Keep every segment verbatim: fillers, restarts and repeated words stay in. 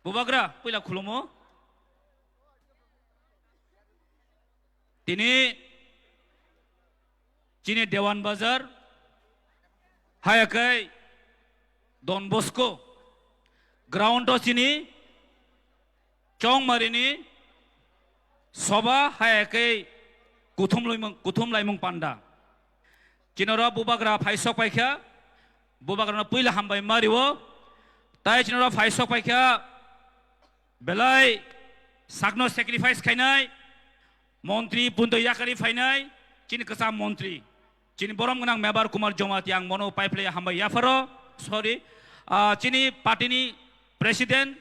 Bubagra, puila khulumo. Tini chini Dewan Bazar, haya khe Don Bosco ground o chini Chongmarini soba haya khe kuthum laimung, kuthum laimung panda. Chinoro Bubagra phaisok paikha, Bubagrano puila hambai mario, tai chinoro phaisok paikha, belai sakno sacrifice khainai, montri punto yakari phainai, chini kwcham montri, chini borom gwnang Mebar Kumar Jamatia, ang bono paiplai hambai yapharo, sorry, ah, chini party ni president,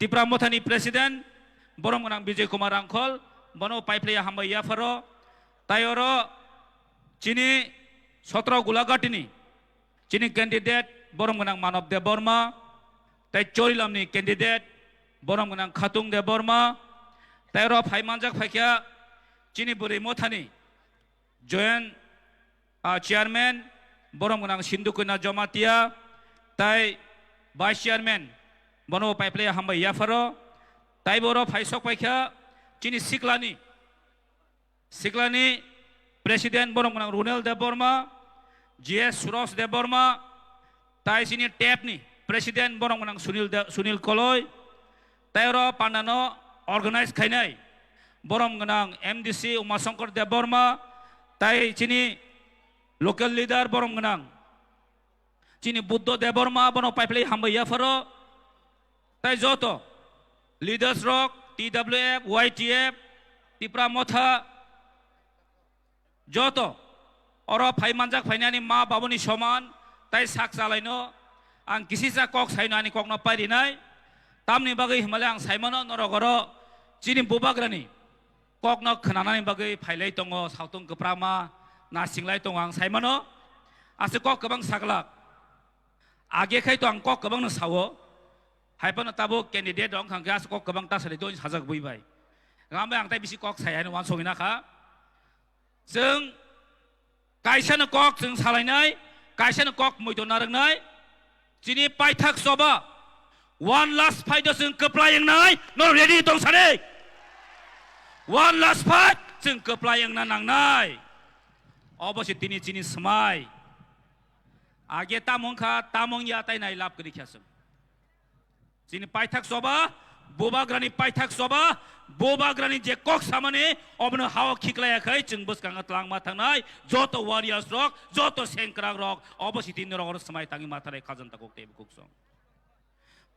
Tipra Mothani president, borom gwnang Bijoy Kumar Rangkhol, bono paiplai hambai yapharo, tai oro chini sotro Gulaghatini, chini candidate borom gwnang Manob Debbarma, tai Chorilamni candidate borom gwnang Khatung Debbarma, tai oro phai manjak phaikha chini bwrwi Mothani joint, ah, chairman borom gwnang Sindhu Kanya Jamatia, tai vice chairman bono paiplai hambai yapharo, tai boro phaisok paikha chini siklani Siklani president borom gwnang Runel Debbarma, G S Suros Debbarma, tai chini tep ni president borom gwnang Sunil De-, Sunil Koloi, tai oro pandano organize khainai borom gwnang M D C Umashankar Debbarma, tai chini local leader borom gwnang chini Buddho Debbarma, bono paiplai hambai yapharo, tai joto leaders rok, T W F, Y T F, Tipra Motha, joto oro phai manjak phainani ma babuni soman, tai sak chalaino ang kisisa kok saino ani kokno pairinai, tamni bagwi himale ang saimano norok oro chini Bubagrani kokno khwnanani bagwi phailai tongo, sautong kwprama nasinglai tongo ang saimano. Aswk kok kwbang saglak. Age khai to ang kok kwbangno sao. Hai phano tabuk candidate rok wngkha khe aswk kok kwbang ta sadi to sajak bui bai. Gam bai ang tai bisi kok sai ani wansogwi nakha. Chwng kaisano kok chwng salainai, kaisano kok muito narwknai. Chini paithak choba, one last fight o chwng kwplai wngnai, no ready tong sadi? One last fight chwng kwplai wngna nangnai. Obo se tini chini swmai. Age tamo wngkha, tamo wngya tai nai lab kwrwi kha chwng. Chini paithak choba, Bubagrani paithak choba, Bubagrani je kok samani, obono hao khiklaiya khai chwng bwskango twlangma thangnai, joto warriors rok, joto sengkrak rok, obo sitini rok oro swmai tangwi matharai khajanta kok tei bukhuk song.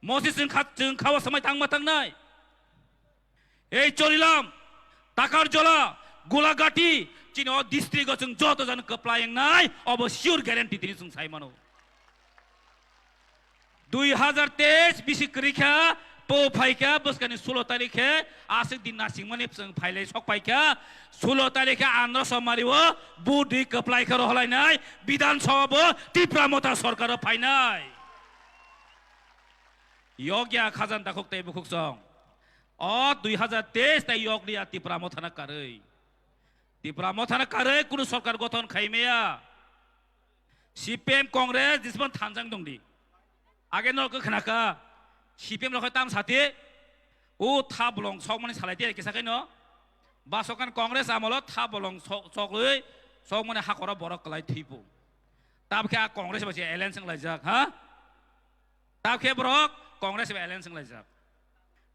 Mosi chwng kha-, chwng khao swmai tangma thangnai. Ei Chorilam, Takarjola, Gulagati, chini o district o chwng joto jani kwplai wngnai, obo sure guarantee tini chwng sai mano. Dui hazar teis bisi kwrwi kha, po phai kha, bwskani sulo tarikh khe, aswk din nasingmani chwng phailai sok pai kha, sulo tarikh khe Andhra Somari o vote rwi kwplai khe roholainai, Bidhan Sabha bo Tipra Motha Sarkar o phainai. Yokya khajanta kok tei bukhuk song. O dui hazar teis tai yok liya Tipra Mothana karwi. Tipra Mothana karwi kunu sarkar gothon khai maya. C P M Congress disman thanjang dongdi. Age no khe khnaka C P M rok tam sati. O tha bolong sokmani salai tiya kisa kaino. Basokan Congress amolo tha bolong sok-, soklwi sokmani hakora borok kwlai thipu. Tab khe a Congress ba se alliance wng laijak ha. Tab khe borok Congress bai alliance wng laijak.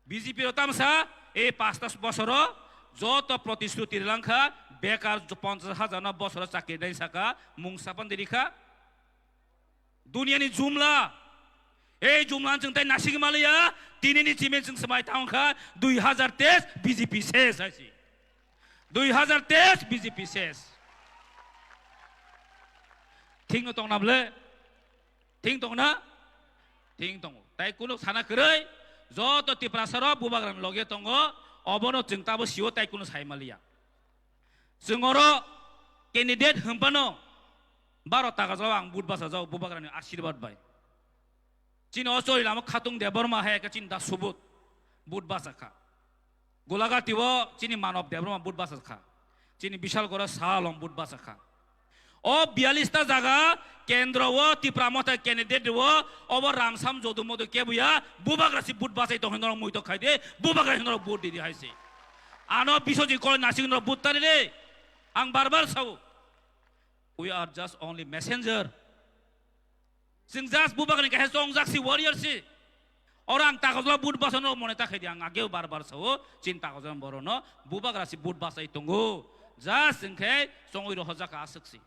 B J P rok tamsa, ei pasta bosoro joto protishruti rilangkha, bekar ponchas hajar no bosoro chakri nai saka, mung sapan dirikha. Duniani jumla, ei jumla chwng tai nasigi maliya, tinini chimi chwng swmai tangkha, dui hazar teis B J P ses hai si. Dui hazar teis B J P ses. Thik no tong na ble? Thing tong na? Thing tongo. Tai kunu sana kwrwi, joto Tiprasa rok Bubagrani loge tongo, obono chwng tabo sio tai kunu sai maliya. Chwng oro candidate hwnphano baro taka jao ang vote bacha jao Bubagrani ashirbad bai. Chini o chori lama Khatung Debbarma hai khe chini da subut vote bacha kha. Gulagati o chini Manob Debbarma vote bacha kha. Chini Bishal Gora Salom vote bacha kha. O biyalish ta jaga kendro o Tipra Motha candidate o, obo Ramsam Jodu Modu kebuya, Bubagra si vote bachai tong hwnwi norok muitok khai di, Bubagra hwnwi norok vote di di hai se. Ano Biswajit Koloi nasing norok vote tari di. Ang bar bar sao. We are just only messenger. Chwng just Bubagrani kaisa chongjak si, warrior si. Oro ang takhajla vote bachano mone ta khai di, ang ageo bar bar sao, chini takhajla borokno Bubagra si vote bachai tongo. Just chwng khe chongwi rohorjak aswk si.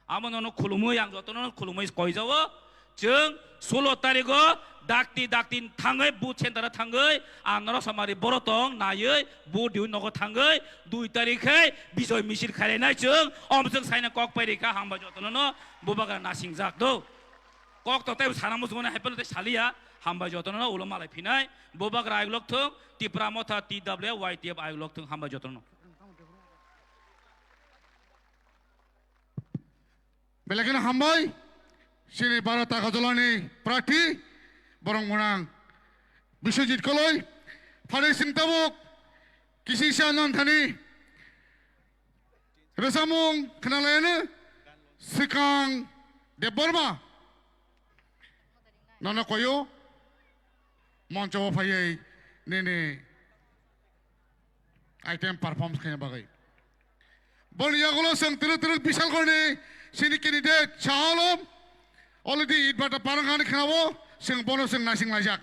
Amo nono khulumwi, ang jotono khulumwi koijao. Chwng sulo tarigo dakti dakti thangwi, booth center-o thangwi, ang norok samari borok tong naiwi, booth diwi nogo thangwi, dui tarik khe bijoy misil khainai chwng, om chwng saina kok pai rikha, hambai jotono no Bubagra nasingjak do. Kok to tei sana muchungmani hai phano tei saliya, hambai jotono no ulo malai phinai, Bubagra ayuk lok thung, Tipra Motha T W Y T F ayuk lok thung, hambai jotono. Belai kheno hambai, chini Bharat Agartala ni prarthi, borok mwnang Biswajit Koloi, phani chwng tabuk kisingsa nang thani rwchapmung khwnalaiano swkang Debbarma nono koyo moncho o phaiwi nini item performance khaina bagwi. Boni yagulo chwng twrwk twrwk Bishalgarhni chini candidate Shah Alam already itbata parang ani khwnao, chwng bono chwng naising laijak.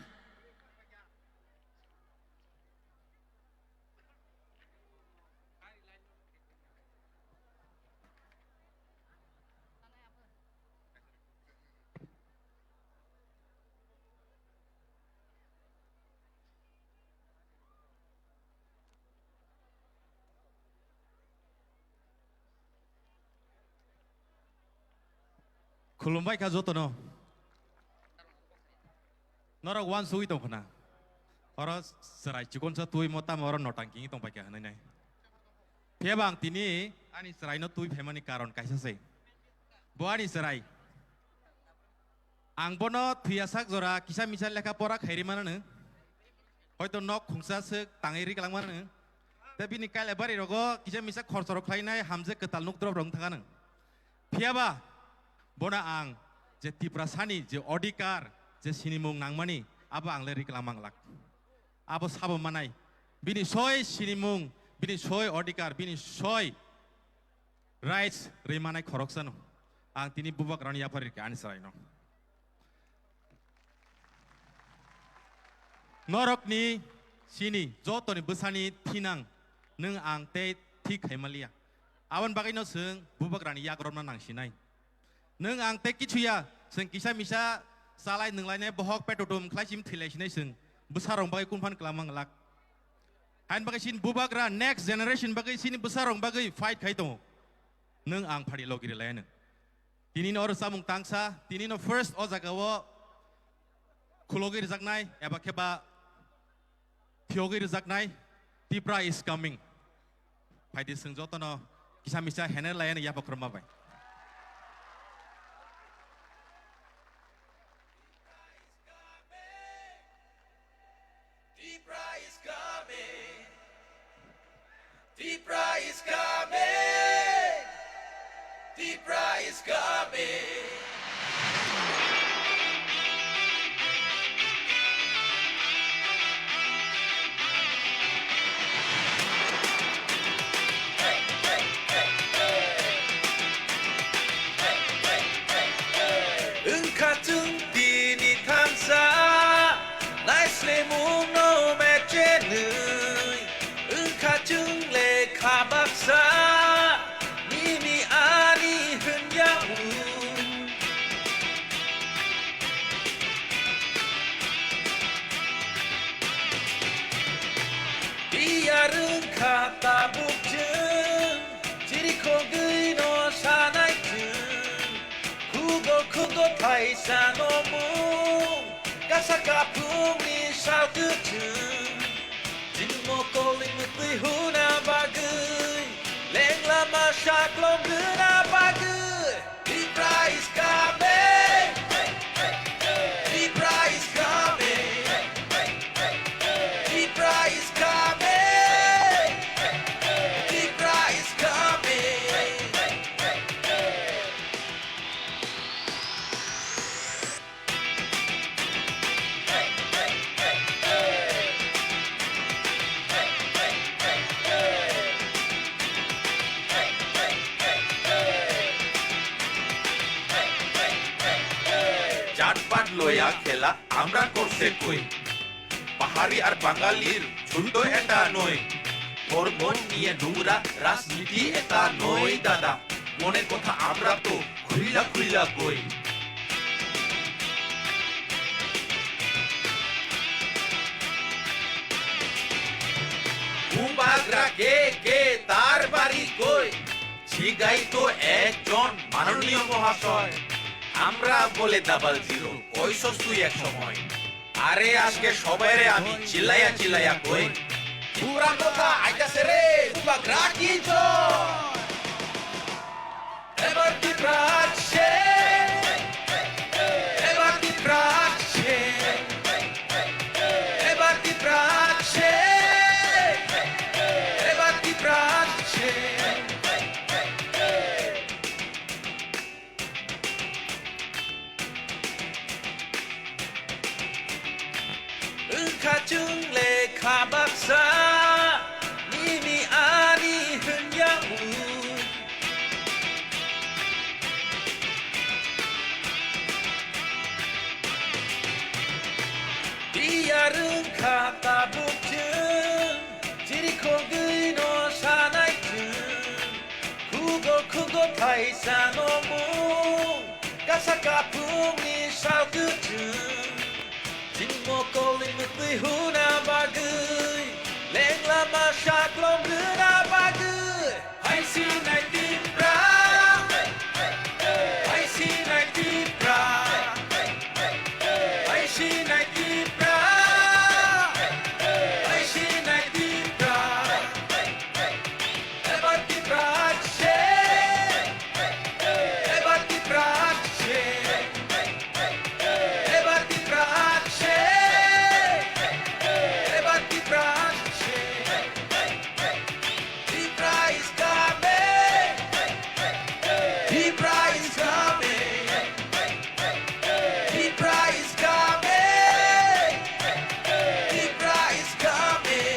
Khulumbai kha jotono. Norok uansugwi tong khna. Oro chwrai chikonsa twi mo tamo oro notang kingwi tong pai kha hwnwi nai. Phiya ba ang tini ani chwraino twi phaimani karon kaisa se. Bo ani chwrai. Ang bono thwiya sak jora kisa misa lekha pora khairi manano. Hoito nok khungsa swk tangwi ri kwlangmano. Tei bini kaila bari rogo kisa misa khorchorok khlainai hamjak kwtal nuk drop rok wng thangano. Phiya ba bono ang je Tiprasani je odhikar je sinimung nangmani abo ang le ri kwlangma glak. Abo sabo manai. Bini soi sinimung, bini soi odhikar, bini soi rights ri manai khoroksano. Ang tini Bubagrano yaphar rikha ani chwraino. Norokni sini jotoni bwsani thinang nwng ang tei thik khaimaliya. Aboni bagwino chwng Bubagrani yagromna nangsinai. Nwng ang tei kichuya, chwng kisa misa chalai nwnglainai bohok petotum khlai sim thwilai sinai chwng bwsarok bagwi kunphan kwlangma glak. Hain bagwi chini Bubagra next generation bagwi chini bwsarok bagwi fight khai tongo. Nwng ang phari logi rwlaianw. Tinino oro chamung tangsa, tinino first o jagao khulogwi rwjaknai eba khe ba phiyogwi rwjaknai Tipra is coming. Phaidi chwng jotono kisa misa hener laiani yapha khorokma bai. Tipra is coming. Tipra is coming. Tipra is coming. Wngkha chwng tini thansa, naislemungno mechenwi. Wngkha chwng lekha baksa, nini ani hwnyaui. Tiyar wngkha tabuk chwng, chirikhogwino sanai chwng. Khugo khugo thaisa no mung, kasa kaphungni sal kwchwng. Chini mokol ni mwtwi huna bagwi, lengla ma saklom huna bagwi. Tipra is coming. Tipra is coming. Tipra is coming. Tipra is coming. লয়া খেলা আমরা করছে কই? পাহাড়ি আর বাঙালির যুদ্ধ এটা নয়, ধর্ম নিয়ে নোংরা রাজনীতি এটা নয় দাদা। মনের কথা আমরা তো খুইলা খুইলা কই। বুবাগরা কে কে, তার বাড়ি কই? জিগাই তো একজন মাননীয় মহাশয়। আমরা বলে ডাবল জিরো, কইছস তুই এক সময়। আরে আজকে সবাইরে আমি চিল্লাইয়া চিল্লাইয়া কই। ত্রিপুরা কথা আইতাছে রে, বুবাগরা কি জয়। এবার ত্রিপুরা আসছে, এবার ত্রিপুরা আসছে, এবার ত্রিপুরা আসছে, এবার ত্রিপুরা আসছে। Wngkha chwng le kha baksa, nini ani hwnyaui. Tiyar wngkha tabuk chwng, chirikhogwi no sanai chwng. Khugo khugo thaisa no mung, kasa kaphungni sal kwchwng. Chini mokolni mwtwi huna bagwi, lengla ma saklom rwna bagwi. Hai sinai Tipra, hai sinai Tipra, hai sinai Tipra, hai sinai Tipra. Ebar Tipra ashe, ebar Tipra ashe, ebar Tipra ashe, ebar Tipra ashe. Tipra is coming, Tipra is coming, Tipra is coming, Tipra is coming.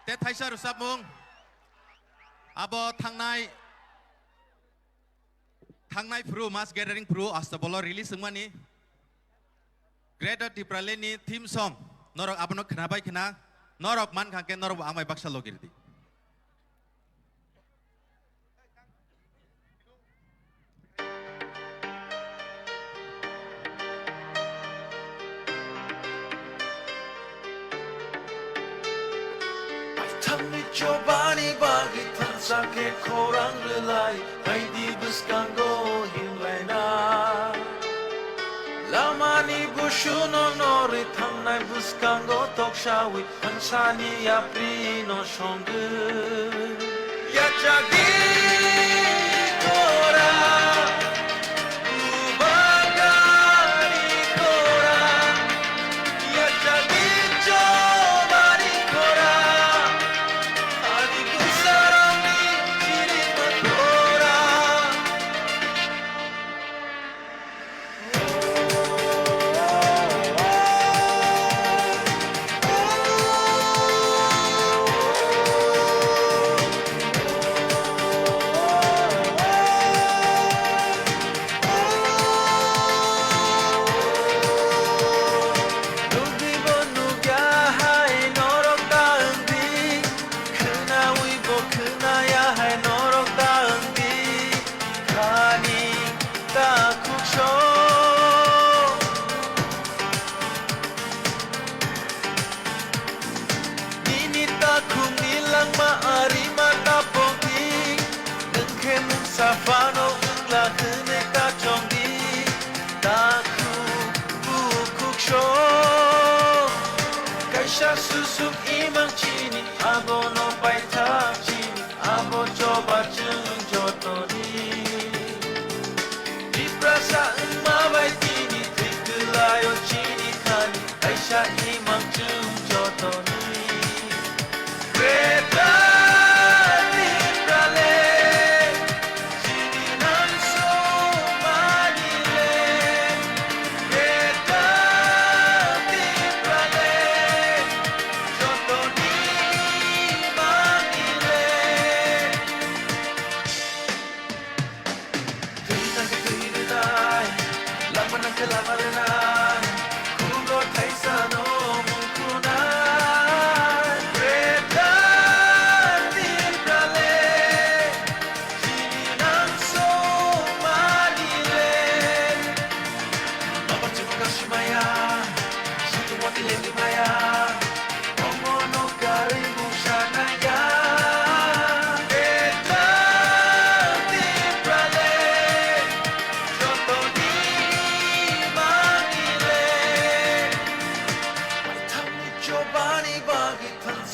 Tei thaisa rwchapmung abo thangnai, thangnai phuru mass gathering phuru Astabolo release wngmani Greater Tipraland ni theme song norok abono khwnabai khwna norok mankha khe norok bo ang bai baksa logi rwdi. Thangni chobani bagwi thansa khe khorang rwlai, phaidi bwskango himlaina. Lamani busuno norwi thangnai bwskango toksawi thangsani yaprino songwi. Yachagwi khora, bubagani khora, yachagwi chobani khora, ani bwsarokni chiriman khora. Nukgwibo nukya hai norok ta wngdi, khwnawibo khwnaya hai norok ta wngdi. Khani takhuk song. Nini takhukni langma arima tapokdi. Nwng khe mungsa phano wngla hwnwi ta chongdi. Takhuk bukhuk song. Kaisa susuk imang chini abono paithak chini. Abo choba chwng jotoni. Tiprasa wngma bai tini thwi kwlaio chini khani. Kaisa imang chwng jotoni.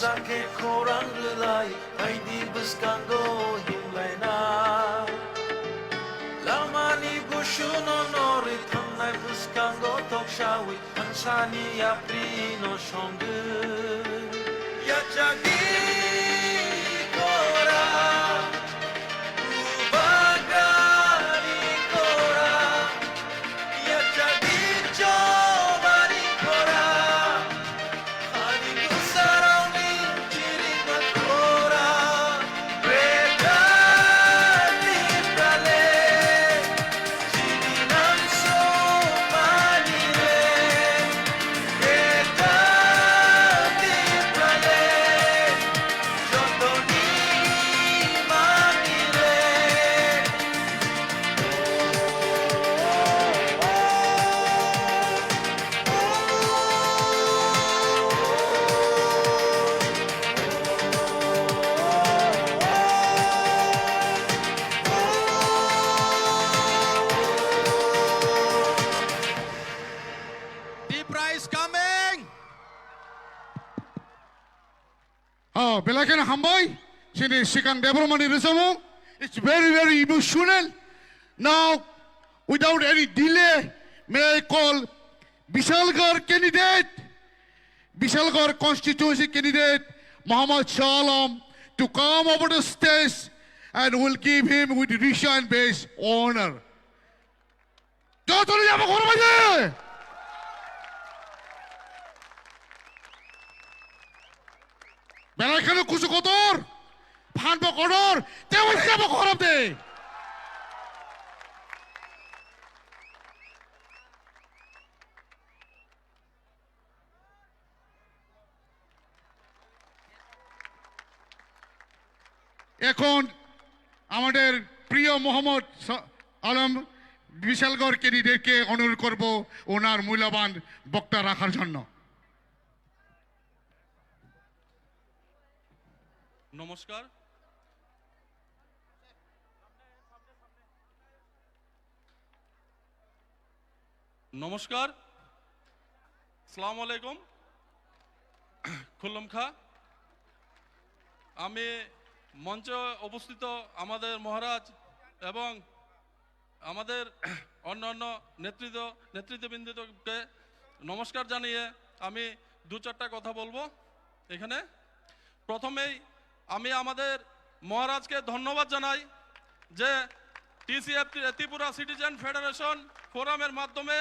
Sakhe khorang rwlai, phaidi bwskango himlaina. Lamani busuno norwi thangnai bwskango toksawi, thangsani yaprino songwi. Yachagi kora, ubagari kora, yachagi chobari kora. Tipra is coming! Oh, belai kheno hambai. Chini Sikang Debbarmani rwchapmung. It's very, very emotional. Now, without any delay, may I call Bishalgarh candidate, Bishalgarh constituency candidate, Muhammad Shah Alam, to come over the stage and will give him with rich and base honor. Jotoni yabo khorbai de. Belai kheno kusu kotor, phan bo kotor, tebo yabo khorop de. এখন আমাদের প্রিয় মোহাম্মদ স-, আলম বিশালগড় ক্যান্ডিডেটকে অনুরোধ করব ওনার মূল্যবান বক্তা রাখার জন্য। নমস্কার। নমস্কার। আসসালামু আলাইকুম। খুল্লুমখা। আমি মঞ্চে উপস্থিত আমাদের মহারাজ এবং আমাদের অন্যান্য নেতৃত্ব, নেতৃত্ববৃন্দকে নমস্কার জানিয়ে আমি দু চারটা কথা বলবো এখানে। প্রথমেই আমি আমাদের মহারাজকে ধন্যবাদ জানাই যে টিসিএফ, ত্রিপুরা সিটিজেন ফেডারেশন ফোরামের মাধ্যমে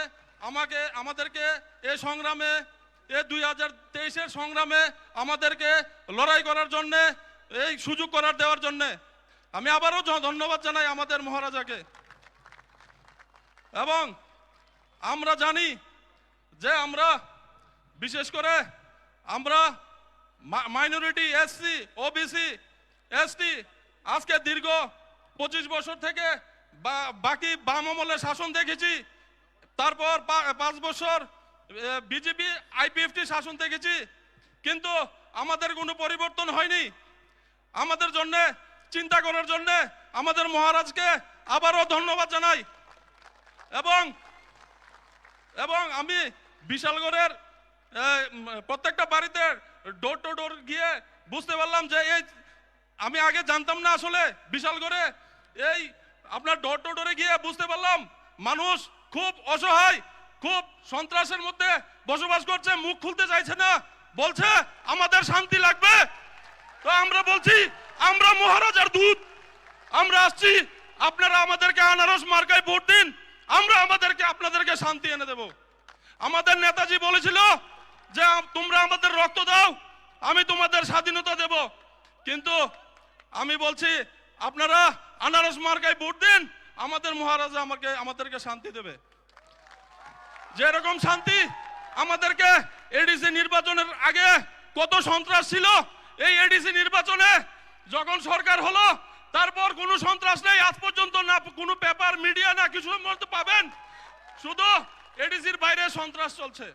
আমাকে, আমাদেরকে এ সংগ্রামে, এ দুই হাজার তেইশের সংগ্রামে আমাদেরকে লড়াই করার জন্যে, এই সুযোগ করার দেওয়ার জন্যে আমি আবারও জ-, ধন্যবাদ জানাই আমাদের মহারাজাকে। এবং আমরা জানি যে আমরা, বিশেষ করে আমরা মা-, মাইনরিটি, এসসি, ওবিসি, এসটি, আজকে দীর্ঘ পঁচিশ বছর থেকে বা-, বাকি বাম আমলে শাসন দেখেছি, তারপর পা-, পাঁচ বছর, এ, বিজেপি আইপিএফটি শাসন দেখেছি, কিন্তু আমাদের কোনো পরিবর্তন হয়নি। আমাদের জন্যে চিন্তা করার জন্যে আমাদের মহারাজকে আবারও ধন্যবাদ জানাই। এবং, এবং আমি বিশালগড়ের, এ, উম, প্রত্যেকটা বাড়িতে ডোর টু ডোর গিয়ে বুঝতে পারলাম যে এই, আমি আগে জানতাম না আসলে বিশালগড়ে এই আপনার ডোর টু ডোরে গিয়ে বুঝতে পারলাম মানুষ খুব অসহায়, খুব সন্ত্রাসের মধ্যে বসবাস করছে, মুখ খুলতে চাইছে না, বলছে আমাদের শান্তি লাগবে। তো আমরা বলছি, আমরা মহারাজার দূত, আমরা আসছি, আপনারা আমাদেরকে আনারস মার্কায় ভোট দিন, আমরা আমাদেরকে, আপনাদেরকে শান্তি এনে দেব। আমাদের নেতাজি বলেছিল যে, আম-, তোমরা আমাদের রক্ত দাও, আমি তোমাদের স্বাধীনতা দেব। কিন্তু আমি বলছি, আপনারা আনারস মার্কায় ভোট দিন, আমাদের মহারাজা আমাকে, আমাদেরকে শান্তি দেবে। যেরকম শান্তি আমাদেরকে এডিসি নির্বাচনের আগে কত সন্ত্রাস ছিল, এই এডিসি নির্বাচনে যখন সরকার হলো, তারপর কোনো সন্ত্রাস নেই। আজ পর্যন্ত না কোনো পেপার, মিডিয়া, না কিছু মধ্যে পাবেন, শুধু এডিসির বাইরে সন্ত্রাস চলছে।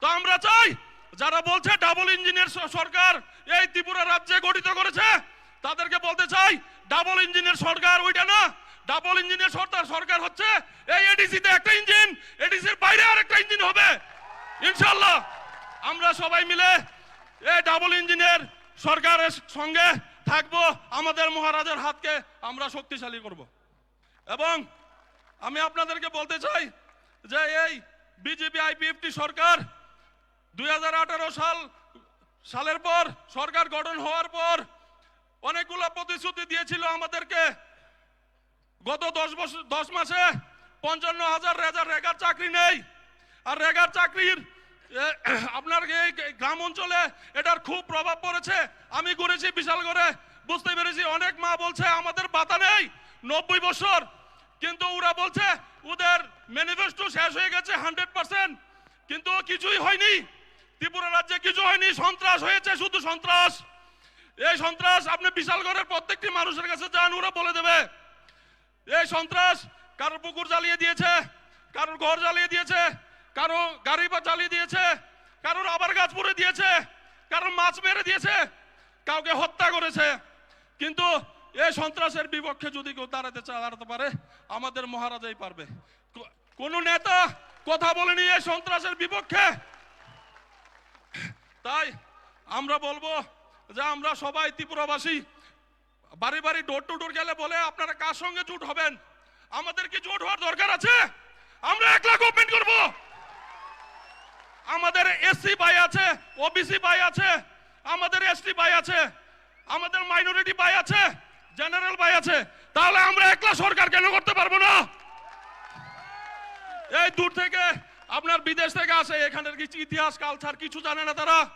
তো আমরা চাই, যারা বলছে ডাবল ইঞ্জিনের স-, সরকার এই ত্রিপুরা রাজ্যে গঠিত করেছে, তাদেরকে বলতে চাই, ডাবল ইঞ্জিনের সরকার ওইটা না। ডাবল ইঞ্জিনের সরকার, সরকার হচ্ছে এই এডিসিতে একটা ইঞ্জিন, এডিসির বাইরে আর একটা ইঞ্জিন হবে ইনশাল্লাহ। আমরা সবাই মিলে এই ডাবল ইঞ্জিনের সরকারের সঙ্গে থাকবো, আমাদের মহারাজের হাতকে আমরা শক্তিশালী করব। এবং আমি আপনাদেরকে বলতে চাই যে এই বিজেপি আইপিএফটি সরকার দুই হাজার আঠারো সাল, সালের পর, সরকার গঠন হওয়ার পর অনেকগুলো প্রতিশ্রুতি দিয়েছিল আমাদেরকে। গত দশ বছর, দশ মাসে পঞ্চান্ন হাজার রেজা-, রেগার চাকরি নেই। আর রেগার চাকরির, এ, আপনার এই গ্রাম অঞ্চলে এটার খুব প্রভাব পড়েছে। আমি ঘুরেছি বিশালগড়ে, বুঝতে পেরেছি অনেক মা বলছে, "আমাদের ভাতা নেই নব্বই বছর।" কিন্তু ওরা বলছে ওদের ম্যানিফেস্টো শেষ হয়ে গেছে হান্ড্রেড পার্সেন্ট, কিন্তু কিছুই হয়নি। ত্রিপুরা রাজ্যে কিছু হয়নি, সন্ত্রাস হয়েছে, শুধু সন্ত্রাস। এই সন্ত্রাস আপনি বিশালগড়ের প্রত্যেকটি মানুষের কাছে যান, ওরা বলে দেবে। এই সন্ত্রাস কারোর পুকুর জ্বালিয়ে দিয়েছে, কারোর ঘর জ্বালিয়ে দিয়েছে, কারো গাড়ি বা জ্বালিয়ে দিয়েছে, কারোর আবার গাছ পুড়ে দিয়েছে, কারোর মাছ মেরে দিয়েছে, কাউকে হত্যা করেছে। কিন্তু এই সন্ত্রাসের বিপক্ষে যদি কেউ দাঁড়াতে চা-, দাঁড়াতে পারে, আমাদের মহারাজাই পারবে। কো-, কোনো নেতা কথা বলেনি এই সন্ত্রাসের বিপক্ষে। তাই আমরা বলবো যে আমরা সবাই ত্রিপুরাবাসী বাড়ি বাড়ি, ডোর টু ডোর গেলে বলে, "আপনারা কার সঙ্গে জোট হবেন?" আমাদের কি জোট হওয়ার দরকার আছে? আমরা একলা গভর্নমেন্ট করব। আমাদের এসসি ভাই আছে, ওবিসি ভাই আছে, আমাদের এসটি ভাই আছে, আমাদের মাইনরিটি ভাই আছে, জেনারেল ভাই আছে, তাহলে আমরা একলা সরকার কেন করতে পারবো না? এই দূর থেকে আপনার বিদেশ থেকে আসে, এখানের কিছু ইতিহাস, কালচার কিছু জানে না তারা।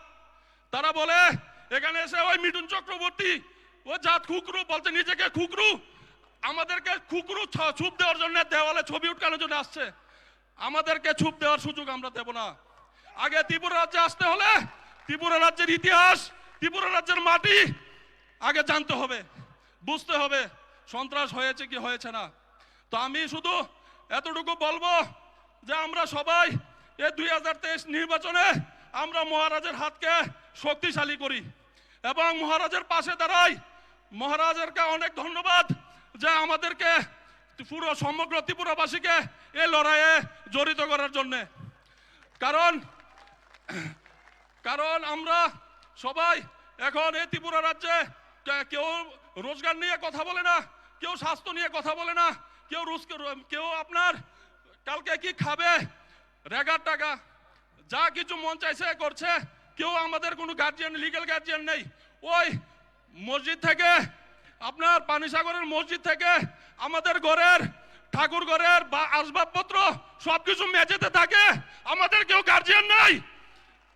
তারা বলে, এখানে এসে ওই মিঠুন চক্রবর্তী, ও জাত খুকরু বলতে নিজেকে খুকরু, আমাদেরকে খুকরু ছ-, ছুপ দেওয়ার জন্য, দেওয়ালে ছবি উটকানোর জন্য আসছে। আমাদেরকে ছুপ দেওয়ার সুযোগ আমরা দেব না। আগে ত্রিপুরা রাজ্যে আসতে হলে ত্রিপুরা রাজ্যের ইতিহাস, ত্রিপুরা রাজ্যের মাটি আগে জানতে হবে, বুঝতে হবে সন্ত্রাস হয়েছে কি হয়েছে না। তো আমি শুধু এতটুকু বলবো যে আমরা সবাই এই দুই হাজার তেইশ নির্বাচনে আমরা মহারাজের হাতকে শক্তিশালী করি এবং মহারাজের পাশে দাঁড়াই। মহারাজেরকে অনেক ধন্যবাদ যে আমাদেরকে, পুরো সমগ্র ত্রিপুরাবাসীকে এই লড়াইয়ে জড়িত করার জন্যে। কারণ, কারণ আমরা সবাই এখন এই ত্রিপুরা রাজ্যে কে-, কেউ রোজগার নিয়ে কথা বলে না, কেউ স্বাস্থ্য নিয়ে কথা বলে না, কেউ রোজ-, কেউ আপনার কালকে কি খাবে, রেগার টাকা, যা কিছু মন চাইছে করছে। কেউ আমাদের কোনো গার্জিয়ান, লিগ্যাল গার্জিয়ান নেই। ওই মসজিদ থেকে, আপনার পানিসাগরের মসজিদ থেকে আমাদের ঘরের, ঠাকুর ঘরের বা আসবাবপত্র সবকিছু মেঝেতে থাকে। আমাদের কেউ গার্জিয়ান নাই,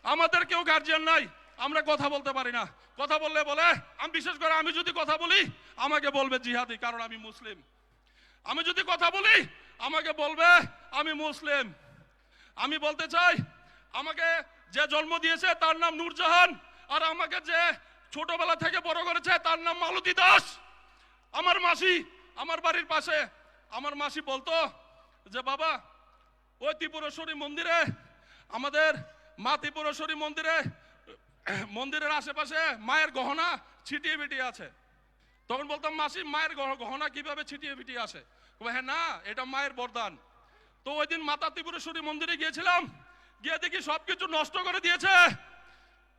আমাদের কেউ গার্জিয়ান নাই। আমরা কথা বলতে পারি না। কথা বললে বলে, আমি, বিশেষ করে আমি যদি কথা বলি, আমাকে বলবে জিহাদি, কারণ আমি মুসলিম। আমি যদি কথা বলি, আমাকে বলবে আমি মুসলিম। আমি বলতে চাই, আমাকে যে জন্ম দিয়েছে তার নাম নূরজাহান, আর আমাকে যে ছোটবেলা থেকে বড় করেছে তার নাম মালতী দাস। আমার মাসি, আমার বাড়ির পাশে, আমার মাসি বলতো যে, "বাবা, ওই ত্রিপুরেশ্বরী মন্দিরে, আমাদের মা ত্রিপুরেশ্বরী মন্দিরে, মন্দিরের আশেপাশে মায়ের গহনা ছিটিয়ে বিটিয়ে আছে।" তখন বলতাম, "মাসি, মায়ের গহ-, গহনা কিভাবে ছিটিয়ে বিটিয়ে আছে?" বলে, "হ্যাঁ না, এটা মায়ের বরদান।" তো ওই দিন মাতা ত্রিপুরেশ্বরী মন্দিরে গিয়েছিলাম, গিয়ে দেখি সবকিছু নষ্ট করে দিয়েছে।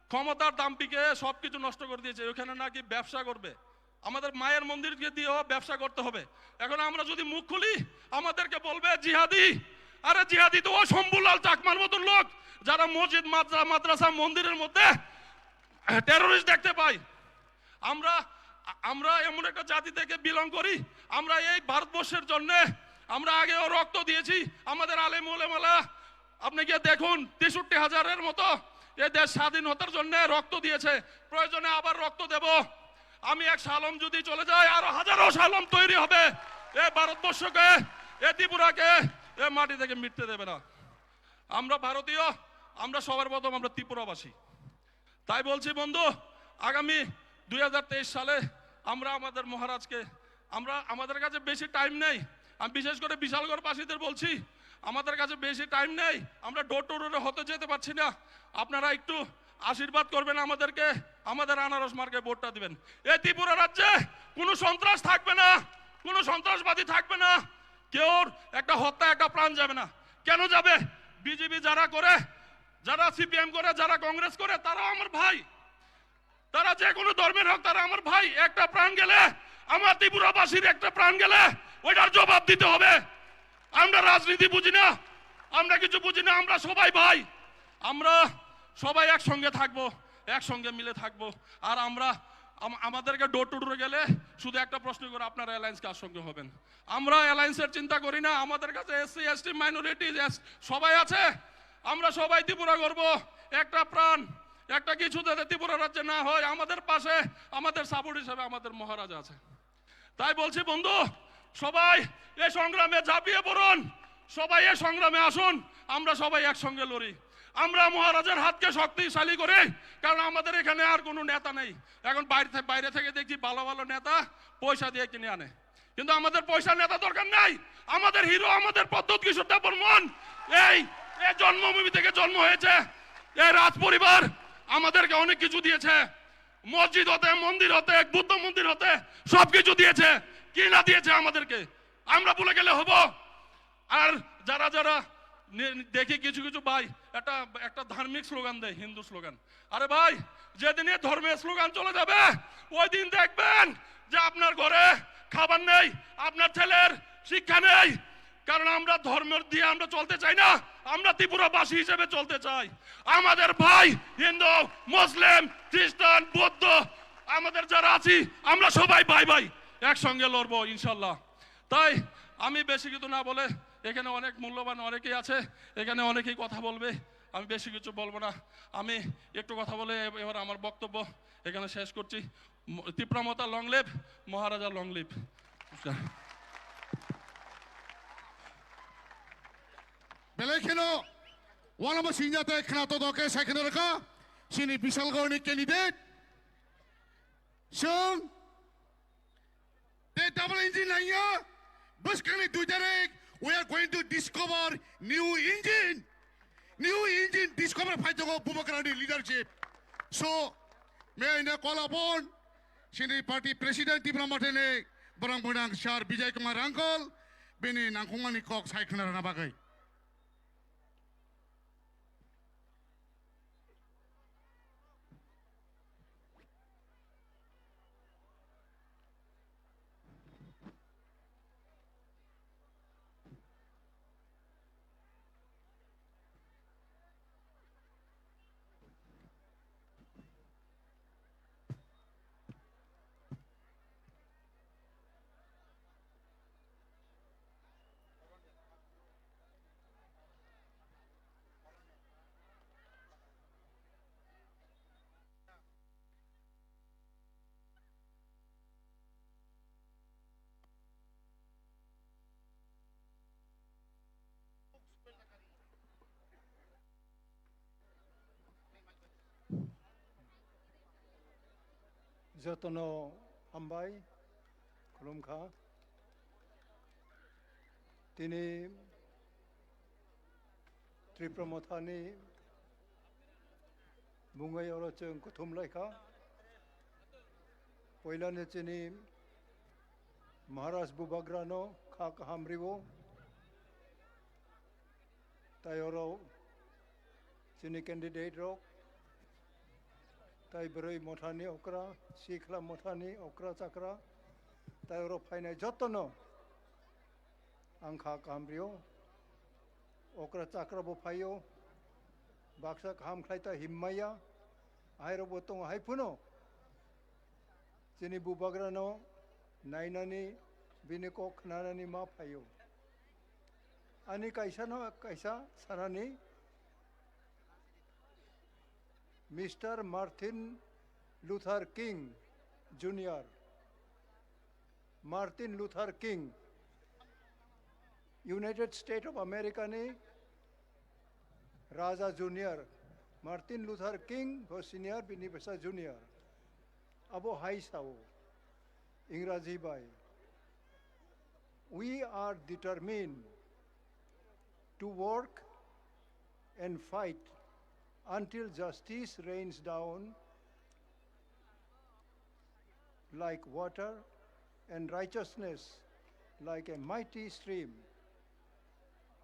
ক্ষমতার দাম্পিকে সবকিছু নষ্ট করে দিয়েছে। ওখানে নাকি ব্যবসা করবে। আমাদের মায়ের মন্দিরকে দিয়েও ব্যবসা করতে হবে। এখন আমরা যদি মুখ খুলি, আমাদেরকে বলবে জিহাদি। আরে, জিহাদি তো ওই শম্ভুলাল চাকমার মতন লোক, যারা মসজিদ, মাদ্রা-, মাদ্রাসা, মন্দিরের মধ্যে টেররিস্ট দেখতে পাই। আমরা, আমরা এমন একটা জাতি থেকে বিলং করি, আমরা এই ভারতবর্ষের জন্য আমরা আগেও রক্ত দিয়েছি। আমাদের আলেম ওলামারা, আপনি গিয়ে দেখুন, তেষট্টি হাজারের মতো এ দেশ স্বাধীনতার জন্য রক্ত দিয়েছে। প্রয়োজনে আবার রক্ত দেব। আমি এক শালম যদি চলে যাই, আরো হাজারো শালম তৈরি হবে। এ ভারতবর্ষকে, এ ত্রিপুরাকে এ মাটি থেকে মিটতে দেবে না। আমরা ভারতীয়, আমরা সবার প্রথম আমরা ত্রিপুরাবাসী। তাই বলছি বন্ধু, আগামী দুই হাজার তেইশ সালে আমরা আমাদের মহারাজকে, আমরা, আমাদের কাছে বেশি টাইম নেই। আমি বিশেষ করে বিশালগড়বাসীদের বলছি, আমাদের কাছে বেশি টাইম নেই, আমরা ডোর টু ডোরে হতে যেতে পারছি না। আপনারা একটু আশীর্বাদ করবেন আমাদেরকে, আমাদের আনারস মার্কায় ভোটটা দিবেন। এই ত্রিপুরা রাজ্যে কোনো সন্ত্রাস থাকবে না, কোনো সন্ত্রাসবাদী থাকবে না, কেউর একটা হত্যা, একটা প্রাণ যাবে না। কেন যাবে? বিজেপি যারা করে, যারা সিপিএম করে, যারা কংগ্রেস করে, তারাও আমার ভাই। যে কোনো ধর্মের হোক, তারা আমার ভাই। একটা প্রাণ গেলে, আমার ত্রিপুরাবাসীর একটা প্রাণ গেলে, ওইটার জবাব দিতে হবে। আমরা রাজনীতি বুঝি না, আমরা কিছু বুঝি না, আমরা সবাই ভাই। আমরা সবাই একসঙ্গে থাকবো, একসঙ্গে মিলে থাকবো। আর আমরা আম-, আমাদেরকে ডোর টু ডোরে গেলে শুধু একটা প্রশ্ন করে, "আপনারা অ্যালায়েন্স কার সঙ্গে হবেন?" আমরা অ্যালায়েন্সের চিন্তা করি না। আমাদের কাছে এসসি, এসটি, মাইনরিটি সবাই আছে। আমরা সবাই ত্রিপুরা গর্ব, একটা প্রাণ, একটা কিছু যাতে ত্রিপুরা রাজ্যে না হয়, আমাদের পাশে, আমাদের সাপোর্ট হিসেবে আমাদের মহারাজা আছে। তাই বলছি বন্ধু, সবাই এ সংগ্রামে ঝাঁপিয়ে পড়ুন, সবাই এ সংগ্রামে আসুন, আমরা সবাই একসঙ্গে লড়ি। আমরা মহারাজের হাতকে শক্তিশালী করি, কারণ আমাদের এখানে আর কোনো নেতা নেই। এখন বাইরে থে-, বাইরে থেকে দেখছি ভালো ভালো নেতা পয়সা দিয়ে কিনে আনে, কিন্তু আমাদের পয়সা নেতা দরকার নাই। আমাদের হিরো, আমাদের প্রদ্যুৎ কিশোর দেববর্মন, এই, এই জন্মভূমি থেকে জন্ম হয়েছে। এই রাজ পরিবার আমাদেরকে অনেক কিছু দিয়েছে, মসজিদ হতে, মন্দির হতে, বুদ্ধ মন্দির হতে সবকিছু দিয়েছে। কি না দিয়েছে আমাদেরকে, আমরা ভুলে গেলে হবো? আর যারা যারা নে-, দেখি কিছু কিছু ভাই একটা, একটা ধার্মিক স্লোগান দেয়, হিন্দু স্লোগান। আরে ভাই, যেদিন এই ধর্মের স্লোগান চলে যাবে, ওই দিন দেখবেন যে আপনার ঘরে খাবার নেই, আপনার ছেলের শিক্ষা নেই। কারণ আমরা ধর্ম দিয়ে আমরা চলতে চাই না, আমরা ত্রিপুরাবাসী হিসেবে চলতে চাই। আমাদের ভাই হিন্দু, মুসলিম, খ্রিস্টান, বৌদ্ধ, আমাদের যারা আছি, আমরা সবাই ভাই ভাই, একসঙ্গে লড়বো ইনশাল্লাহ। তাই আমি বেশি কিছু না বলে, এখানে অনেক মূল্যবান অনেকেই আছে, এখানে অনেকেই কথা বলবে, আমি বেশি কিছু বলবো না। আমি একটু কথা বলে এ-, এবার আমার বক্তব্য এখানে শেষ করছি। ম-, তিপ্রা মথা long live, Maharaja long live। Belai kheno walama singjate khna to doke sai kheno rwkha chini Bishalgarhni candidate. Chwng tei double engine lainga bwskangni dui tarik, we are going to discover new engine. New engine discover phai tongo Bubagrani leadership. So, may I now call upon chini party president Tipra Mothani borang bonang Sir Bijay Kumar uncle, bini nangkukmani kok sai khna rwna bagwi. Jotono hambai, khulumkha. Tini Tipra Mothani mungwi oro chwng kuthum laikha. Poilani chini Maharaj Bubagrano kha kaham riwo. Tai oro chini candidate rok, tai bwrwi mothani okra, sikhla mothani okra chakra, tai oro phainai jotono ang kha kaham rio. Okra chakra bo phaio, baksa kaham khlai ta himmaya, ahairok bo tongo hai phano. Chini Bubagrano nainani, bini kok khnanani ma phaio. Ani kaisa no kaisa sanani, Mister Martin Luther King Junior. Martin Luther King, United States of America ni Raja Junior, Martin Luther King bo senior, bini bwsa junior. Abo hai sao, Ingraji bai, "We are determined to work and fight until justice rains down like water and righteousness like a mighty stream."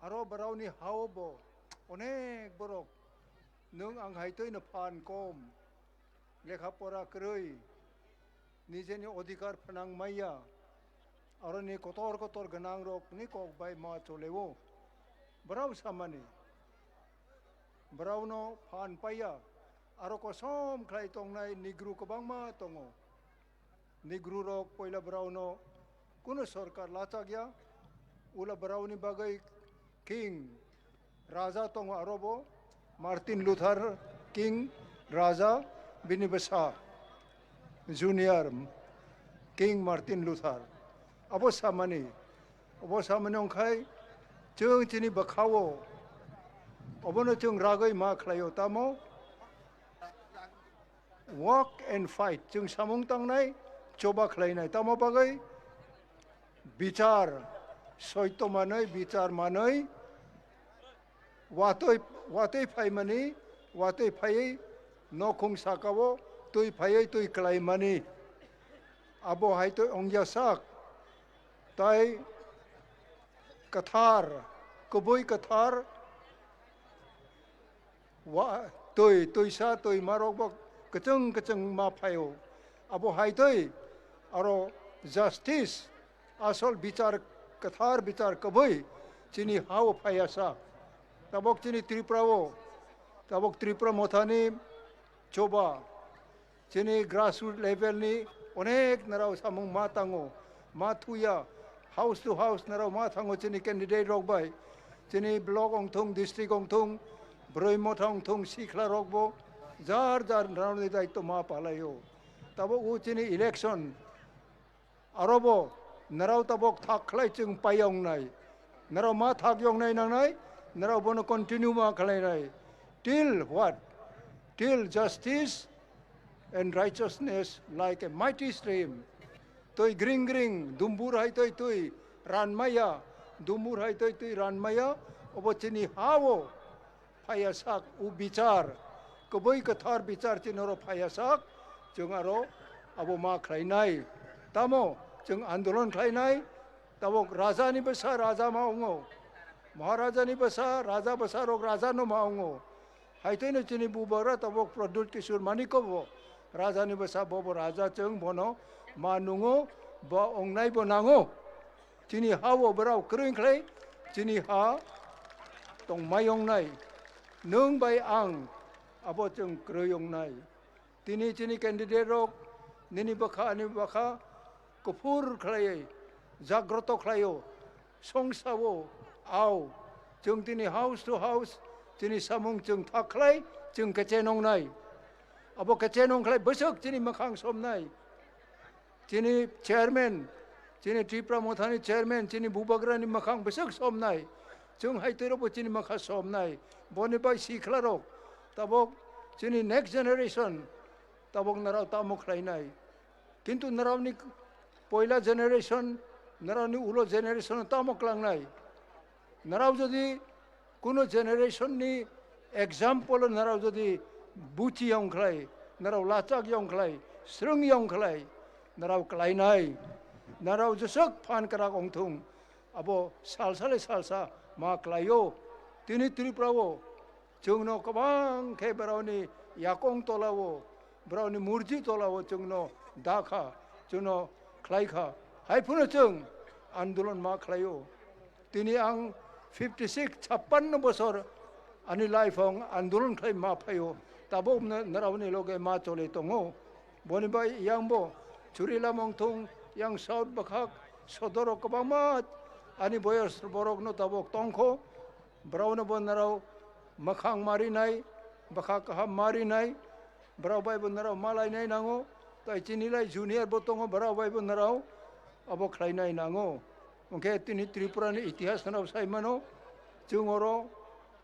Aro borokni hao bo onek borok, nwng ang hai twi no phan kom, Lekha pora kwrwi, nijeni odhikar phnang maya, aroni kotor kotor gwnangrokni kok bai ma choleo. Brao samani, braono phan paiya, aro kosom khlai tongnai Negro kwbangma tongo. Negro rok poila braono kuno sorkar lachakya, ula braoni bagwi King Raja tongo arobo, Martin Luther King Raja, bini bwsa Junior King Martin Luther. Abo samani, abo samani wngkhai chwng chini bwkhao, obono chwng ragwi ma khlaio, tamo? Walk and fight, chwng samung tangnai, choba khlainai. Tamo bagwi? Bichar, soito manwi, bichar manwi, watwi, watwi phaimani, watwi phaiwi nokhung sakao twi phaiwi twi klaimani. Abo hai twi ongya sak. Tai kwthar, kwbwi kwthar, wa-, twi, twisa, twimarok bo kwchwng kwchwng ma phaio. Abo hai twi aro justice, asol bichar, kwthar bichar kwbwi chini hao phaiya sa. Tabok chini Tripura o, tabok Tripura mothani choba, chini grassroot level ni onek narao samung ma tango, ma thuya, house to house narao ma thango chini candidate rok bai, chini block ongthung, district ongthung, broi motha ongthung, sikhla rok bo jar jar narao ni daityo ma palaio. Tabo o chini election, arobo narao tabok thak khlai chwng pai yongnai. Narao ma thak yongnai nangnai, narao bono continue ma khlainai. Till what? Till justice and righteousness like a mighty stream. Twi gring gring, dumbur hai twi twi ranmaya, dumbur hai twi twi ranmaya, obo chini ha-o phaiya sak, o bichar, kwbwi kwthar bichar chini oro phaiya sak, chwng aro abo ma khlainai. Tamo chwng andolon khlainai, tabok raja ni bwsa raja ma wngo, maharaja ni bwsa raja bwsa rok raja no ma wngo. Hai twi no chini bubagra tabok Pradyut Kishore Manikya bo raja ni bwsa, bo bo raja, chwng bono ma nungo, bo wngnai bo nango. Chini ha o borok kwrwi khlai, chini ha tongmai wngnai. Nwng bai ang abo chwng kwrwi wngnai. Tini chini candidate rok nini bwkha ani bwkha kuphur khlaiwi jagroto khlaio, songsa o, ao. Chwng tini house to house chini samung chwng thak khlai, chwng kechenongnai. Abo kechenong khlai bwswk chini mwkhang somnai. Chini chairman, chini Tripura Mothani chairman, chini bubagrani mwkhang bwswk somnai. Chwng hai twi rokbo chini mwkha somnai. Boni bai sikhla rok, tabok chini next generation, tabok narao tamo khlainai. Kintu naraoni poila generation, naraoni ulo generation tamo klangnai. Narao jodi kuno generation ni example narao jodi buchi yong khlai, narao lachak yong khlai, srwng yong khlai, narao klainai, narao jeswk phan kwrak ongthung, abo salsa le salsa ma klaio. Tini Tripura o chwngno kwbang khe borokni yakong tola o, borokni murji tola o chwngno da kha, chwngno khlai kha. Hai phano chwng andolon ma khlaio. Tini ang fifty six, chappanno bosor ani life ang andolon khlai ma phaio, tabok na-, narao ni loge ma chole tongo. Boni bai yang bo Churilam ongthung, yang South bwkhak sodoro kwbangma ani boyos borok no tabok tongkho. Borok no bo narao mwkhang ma rinai, bwkha kaham ma rinai, borok bai bo narao ma lainai nango. Tai chini lai junior bo tongo, borok bai bo narao abo khlainai nango. Hwnkhe tini Tripura ni itihas no sai mano, chwng oro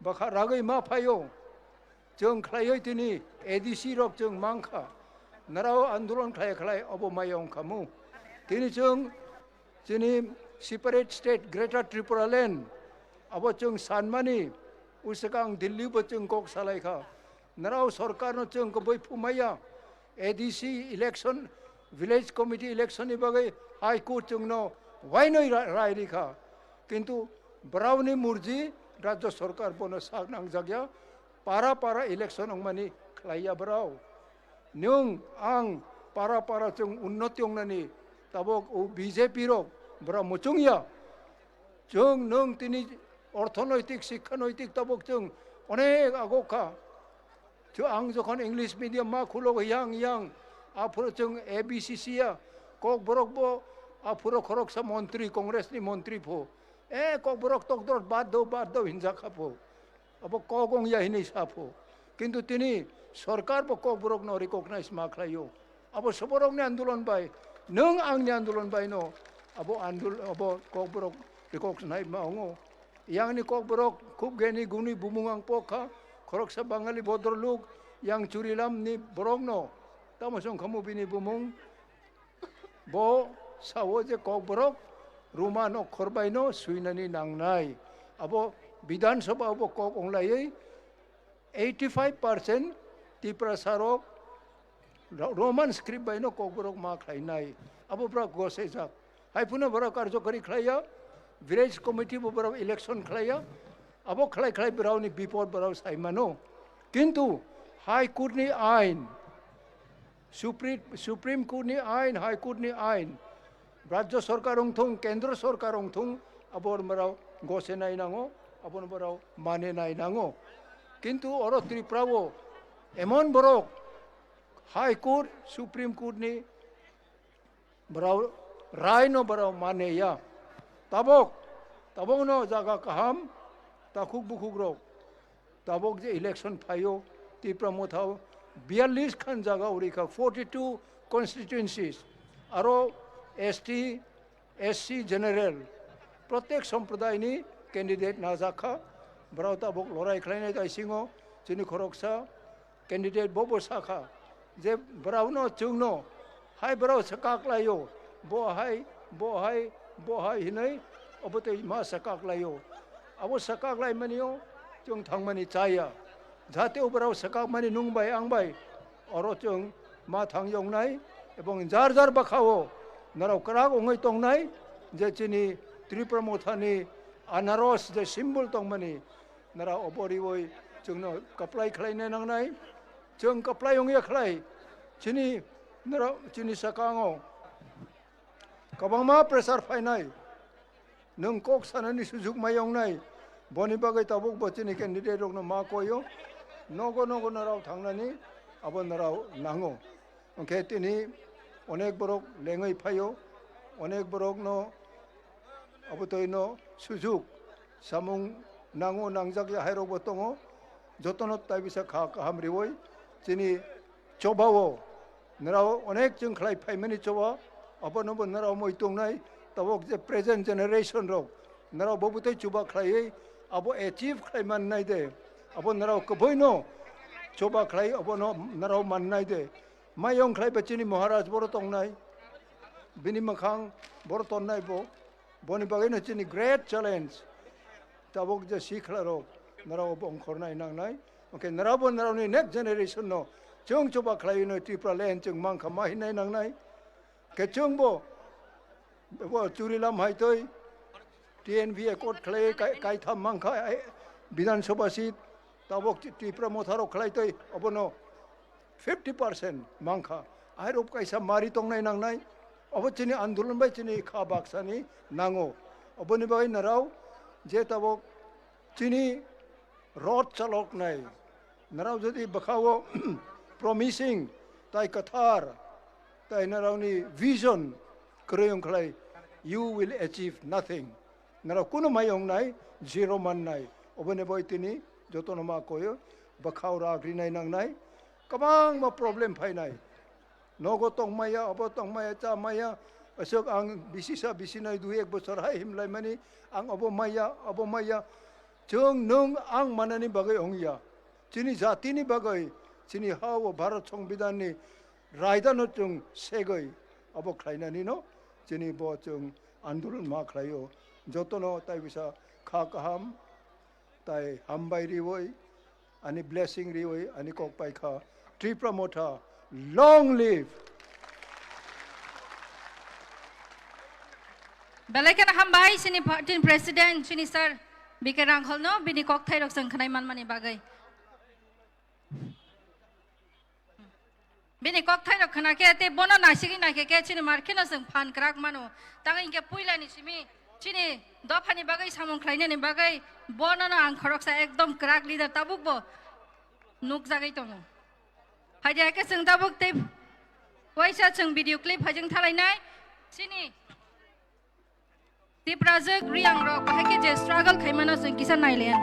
bwkha ragwi ma phaio. Chwng khlaiwi tini A D C rok chwng mankha, narao andolon khlai khlai obo maya wngkhamu. Tini chwng chini separate state Greater Tripura Land abo chwng sanmani, uswkang Delhi bo chwng kok salaikha. Narao sorkar no chwng kwbwi phumaya, A D C election, village committee election ni bagwi High Court chwngno wainwi ra-, rai rikha. Kintu borokni murji rajya sorkar bono sak nangjakya, para para election wngmani khlaiya borok. Nwng ang para para chwng unnoti wngnani tabok o B J P rok bwra muchung ya. Chwng nwng tini orthonoitik, sikkha noitik tabok chwng onek agok kha. Chwng ang jokhon English medium ma khulo yang yang aphuru chwng A B C C ya, Kokborok bo aphuru khoroksa montri, Congress ni montri pho. E Kokborok tokdor bad do, bad do hinjak kha pho. Abo kok wng ya hinwi sa pho. Kintu tini sorkar bo Kokborokno recognize ma khlaio. Abo soborokni andolon bai, nwng angni andolon bai no abo andol-, abo Kokborok recognize ma wngo. Yangni Kokborok khub geni guni bumung ang pok kha, khoroksa Bangali bodroluk yang Churilamni borokno tamo song khamu bini bumung. Bo sao je Kokborok Roman okhor bai no swinani nangnai. Abo Bidhan Sabha bo kok onglaiwi eighty five percent Tiprasa rok Ro-, Roman script bai no Kokborok ma khlainai. Abo bwrok gosejak. Hai phano bwrok karjokari khlaiya, village committee bo bwrok election khlaiya. Abo khlai khlai bwrokni bipod bwrok sai mano. Kintu High Court ni ain, Supri-, Supreme Court ni ain, High Court ni ain, Rajya Sorkar wng thung, Kendra Sorkar wng thung, abo bwrok gose nai nango, abo bwrok mane nai nango. Kintu oro Tripura o emon borok High Court, Supreme Court ni bwrok rai no bwrok mane ya. Tabok, tabok no jaga kaham, takhuk bukhuk rok. Tabok je election phaio, Tipra Motha o biyallis khan jaga uri kha, forty two constituencies. Aro S T, S C general, protek somprodaini candidate najak kha. Bwrok tabok lorai khlainai taisingo chini khoroksa candidate bo bo sakha je bwrokno chwngno hai bwrok swkak laio, bo hai, bo hai, bo hai hinwi obo tei ma swkak laio. Abo swkak laimanio chwng thangmani chaya. Jate o bwrok swkakmani nwng bai ang bai oro chwng ma thang yoknai ebong jar jar bwkhao norok kwrak wngwi tongnai je chini Tripura Mothani anaros je symbol tongmani nara obo riwi chwngno kaplai khlaina nangnai. Chwng kaplai wngya khlai chini nara chini sakango kwbangma pressure phainai. Nwng kok sanani sujuk mai wngnai. Boni bagwi tabuk bo chini candidate rokno ma koio. Nogo nogo norok thangnani abo norok nango. Hwnkhe tini onek borok lengwi phaio. Onek borokno abo toino sujuk samung nango, nangjak ya hai rokbo tongo. Jotono tai bisa kha kaham riwi chini chobao norok onek chwng khlai phaimani choba, abono bo norok moi tongnai, tabok je present generation rok norok bo bwtwi chuba khlaiwi abo achieve khlai mannai de, abo norok kwbwino choba khlai abono norok mannai de. Mayong khlai ba chini Maharaj boro tongnai, bini mwkhang boro tonnai bo, boni bagwino chini great challenge. Tabok je sikla rok norok bo ongkhornai nangnai. Hwnkhe norok bo norokni next generation no chwng chuba khlaiwi no Tripura land chwng mankha ma hinai nangnai. Khe chwng bo, bo Churilam hai twi T N V accord khlai kai, kaitham mankha, eh, Bidhan Sabha seat, tabok Tripura Motha rok khlai twi obono fifty percent mankha. Airok kaisa mari tongnai nangnai. Obo chini andolon bai chini kha baksani nango. Oboni bagwi narao je tabok chini road chaloknai. Narao jodi bwkhao promising tai kwthar tai naraoni vision kwrwi wngkhlai, you will achieve nothing. Narao kunu mai wngnai, zero mannai. Oboni bagwi tini jotono ma koyo bwkhao rak rinai nangnai. Kwbangma problem phainai. Nogo tongmaya, obo tongmaya, chamaya. Aswk ang bisi sa bisi nai dui ek bochor hai himlaimani, ang obo maya, obo maya. Chwng nwng ang manani bagwi wngya. Chini jatini bagwi, chini ha o Bharat Songbidanni raidano chwng segwi obo khlainanino chini bo chwng andolon ma khlaio. Jotono tai bisa kha kaham, tai hambai riwi, ani blessing riwi, ani kok paikha. Tripura Motha, long live! Belai kheno hambai chini party ni president, chini sir B K Rangkholno bini kokthai rok chwng khwnai manmani bagwi. Bini kokthairok khna khe tei bono naisigwi naikhe khe chini mar kheno chwng phan kwrak mano. Tang hinkhe puilani simi chini dophani bagwi samung khlainani bagwi bonono ang khoroksa ekdom kwrak leader tabukbo nukjagwi tongo. Phaidi hakhe chwng tabuk tei waisa chwng video clip haijwng thalainai chini Tiprajwk Riyangrok bahai khe je struggle khaimano chwng kisa nailen.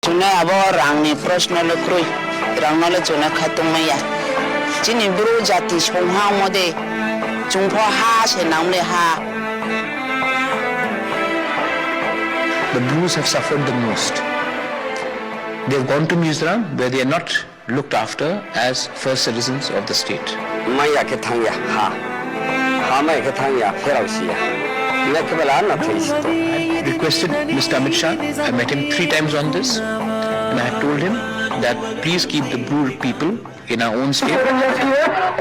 Chwngno abo rangni proshno le kwrwi, rangno le chwngno khatung maya. Chini Bru jati songha mode chwngpho ha se namle ha. The Brus have suffered the most. They have gone to Mizoram where they are not looked after as first citizens of the state. Maya khe thangya ha. Ha maya khe thangya, pherao siya. Nya khe bela na thai sito. I requested Mister Amit Shah, I met him three times on this, and I had told him that please keep the Bru people in our own state.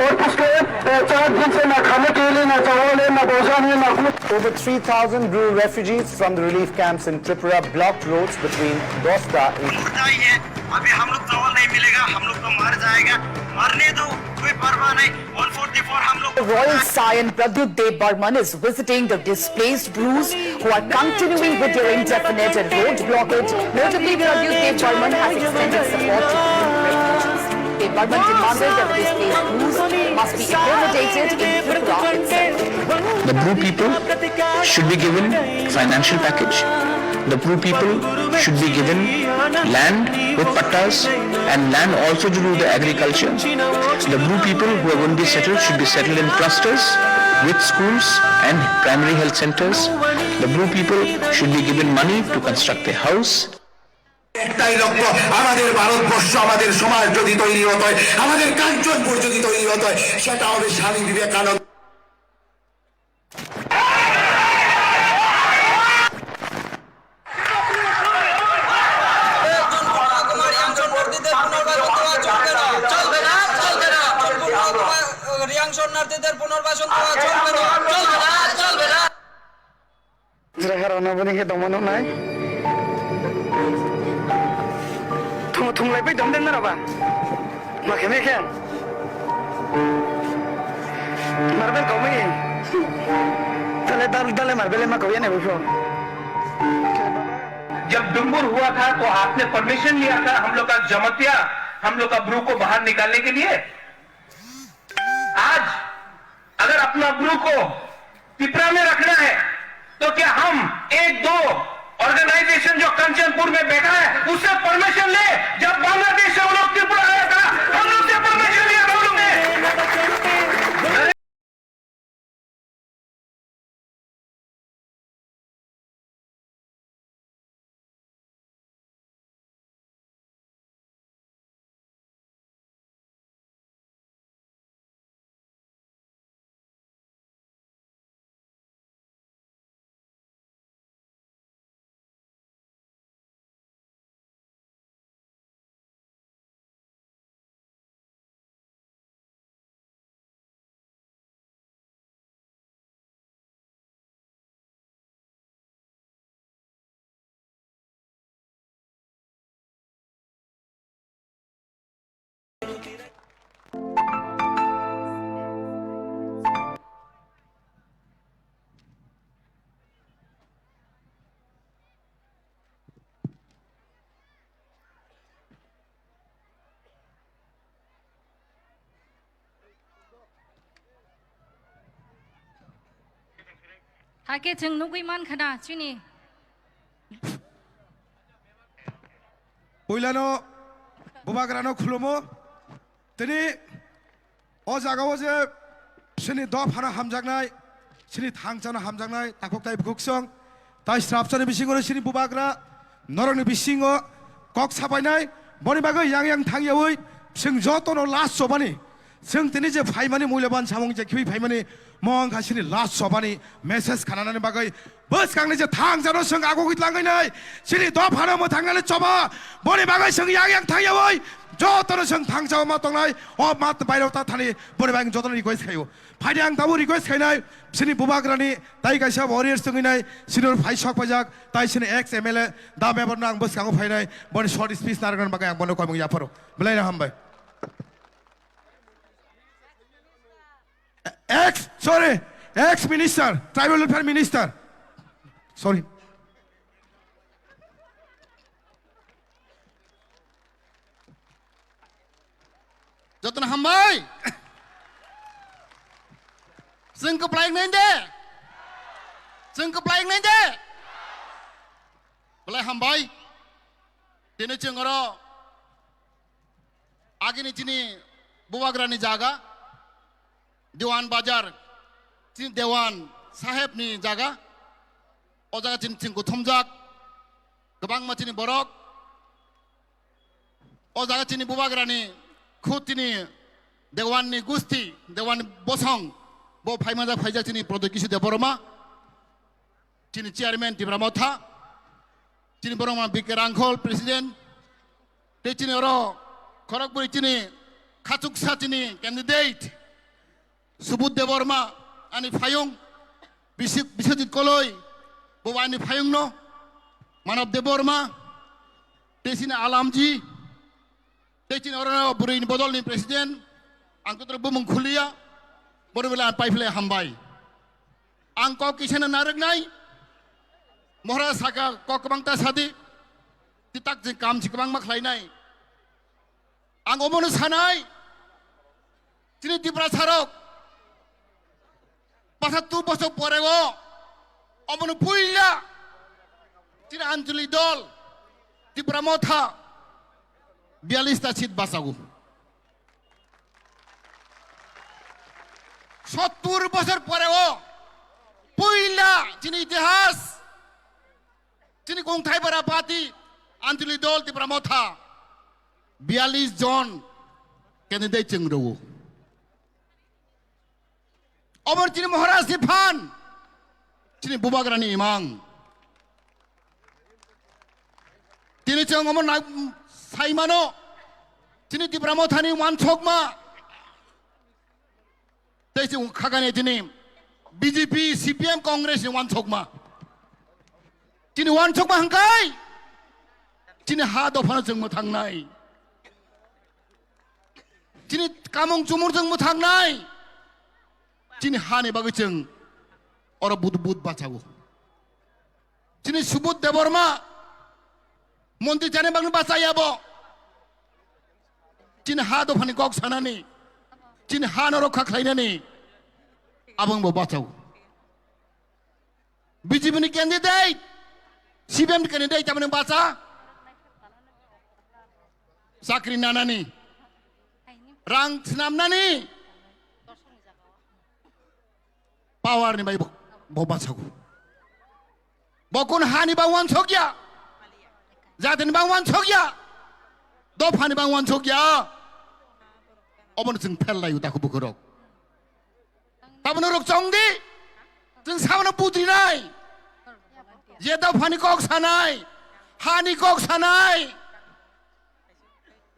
और पिछले, अ, चार दिन से ना खाने के लिए, ना चावल है, ना भोजन है, ना कुछ। Over three thousand Bru refugees from the relief camps in Tripura blocked roads between Dosda in मुद्दा ये, अभी हम लोग चावल नहीं मिलेगा, हम लोग तो मर जाएगा, मरने दो, कोई परवाह नहीं। One forty-four हम लोग Royal Saiyan Pradyut Dev Barman is visiting the displaced Brus who are continuing with their indefinite road blockade. Notably, Pradyut Dev Barman has extended support to Bru refugees. Dev Barman demanded that the displaced Brus must be accommodated in Tripura itself. The Bru people should be given financial package. The Bru people should be given land with pattas and land also to do the agriculture. The Bru people who are going to be settled should be settled in clusters with schools and primary health centers. The Bru people should be given money to construct a house. একটাই লক্ষ্য, আমাদের ভারতবর্ষ, আমাদের সমাজ যদি তৈরি হতে হয়, আমাদের কাঞ্চনপুর যদি তৈরি হতে হয়, সেটা হবে স্বামী বিবেকানন্দ। রিয়াং শরণার্থীদের পুনর্বাসন দেওয়া চলবে না, চলবে না, চলবে না। Chwrai harok no boni khe tongma nuknai. Thung, thunglai pai tong den naro ba. Ma khe me khe. Marbel kau mai. Dale, dal-, dale marbel ma kau ya ne bufo. जब डुम्बुर हुआ था तो आपने परमिशन लिया था हम लोग का जमतिया, हम लोग का ब्रू को बाहर निकालने के लिए? आज अगर अपना ब्रू को पिपरा में रखना है, तो क्या हम एक दो ऑर्गेनाइजेशन जो कंचनपुर में बैठा है, उससे परमिशन ले? जब बांग्लादेश से वो लोग त्रिपुरा आया था, हम लोग से परमिशन लिया था उन लोग ने। Hakhe chwng nugwi mankha na chini. Puilano bubagrano khulumo. Tini o jagao je chini dophano hamjaknai, chini thangsano hamjaknai, takhuk tai bukhuksong, tai srapsani bisingo chini bubagra, norokni bisingo kok sapainai, boni bagwi yang yang thangyawi, chwng jotono last chobani. Chwng tini je phaimani mulyaban samung je khibi phaimani, mo wngkha chini last chobani message khananani bagwi. Bwskangni je thangjano chwng agugwi tlangwi nai, chini dophano mwthangnani choba, boni bagwi chwng yang yang thangyawi, jotono chwng thangjao ma tongnai, o ma bairok ta thani, boni bagwi jotono request khaio. Phaidi ang tabuk request khainai, sini bubagrani tai kaisa warriors tongwinai, sini phai sok paijak, tai sini ex M L A da member no ang bwskango phainai, boni short speech narwknani bagwi ang bono komung yapharo. Belai no hambai. Ex, sorry, ex minister, tribal welfare minister. Sorry. Jotono hambai. Chwng kwplainai de. Chwng kwplainai de. Belai hambai. Tini chwng oro agini chini bubagrani jaga, Dewan Bazar, chini Dewan Saheb ni jaga. O jaga chini chwng kuthumjak, kwbangma chini borok. O jaga chini bubagrani khud chini Dewan ni gusti, Dewan ni bosong, bo phaimajak phaijak chini Pradyot Kishore Debbarma, chini chairman Tipra Motha, chini borok ma B K Rangkhol president, tei chini oro khorokbwrwi chini khachuksa chini candidate Subodh Debbarma, ani phayung, Bisik-, Biswajit Koloi, bo ani phayungno, Manav Debbarma, tei chini Alamji, tei chini oro bwrwini bodolni president, ang totoro bumung khuliya, borok belai ang paiphlai hambai. Ang kok kisano narwknai, Maharaj saka kok kwbang ta sadi, titak jing kam si kwbangma khlainai. Ang omono sanai, chini Tiprasa rok, pasattu bosor pore o, omono puila, chini Anjali dol, Tipra Motha, biyallis ta seat bachago. Sottur bosor pore o, puila, chini itihas, chini kongthai bara party, Anjali dol Tipra Motha, biyallis jon candidate chwng rwo. Obo chini Maharaj ni phan, chini bubagrani imang. Tini chwng omo na-, saimano, chini Tipra Mothani wansokma. Tei chwng khagani tini B J P, C P M, Congress ni wansokma. Chini wansokma hwnkhe chini ha dophano chwng mwthangnai. Chini kamung chumung chwng mwthangnai. Chini hani bagwi chwng oro but but bachago. Chini Subodh Debbarma montri chani bagwi bachaya bo. Chini ha dophani kok sanani, chini ha no rokha khlainani, abang bo bachao. B J P ni candidate, C P M ni candidate tamani bacha. Chakri nanani, rang snamnani, power ni bai bo, bo bachago. Bo kun hani bang wansokya, jatini bang wansokya, dophani bang wansokya. Obono chwng phel laio takhuk bukhurok. Tabono rok chong di, chwng sabono budinai. Je dophani kok sanai, hani kok sanai,